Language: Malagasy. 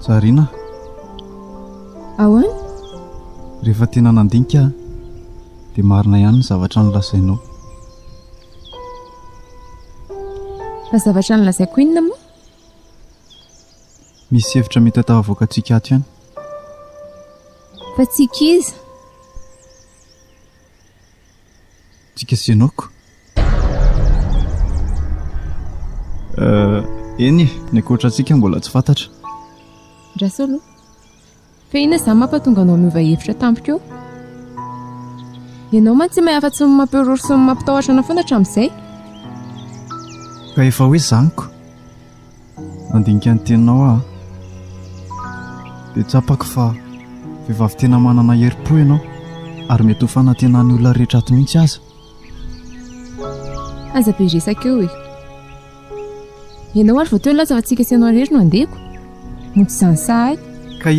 Zarina. Ahoana? Rehefa tena nandinika aho dia marina ihany ny zavatra nolazainao. Fa zavatra nolazaiko inona moa? Misy hevitra mety hatahavoaka antsika ato ihany. Fa tsika iza? Tsika sy ianao ko. Euh, eny e, ny ankoatra antsika mbola tsy fantatra. Andraso aloha. Fa inona izany mampatonga anao miova hevitra tampoka eo? Ianao mantsy mahay afa-tsy ny mampihorohoro sy ny mampitahotra anao foana hatramin'izay. Ka efa hoe izany ko. Nandinika ny teninao aho dia tsapako fa vehivavy tena manana herim-po ianao ary mety ho fanantenan'ny olona rehetra ato mihitsy aza. Aza be resaka eo e. Ianao ary vao teo nilaza fa tsika sy ianao irery no handeko. Mody izany sahy. Ka.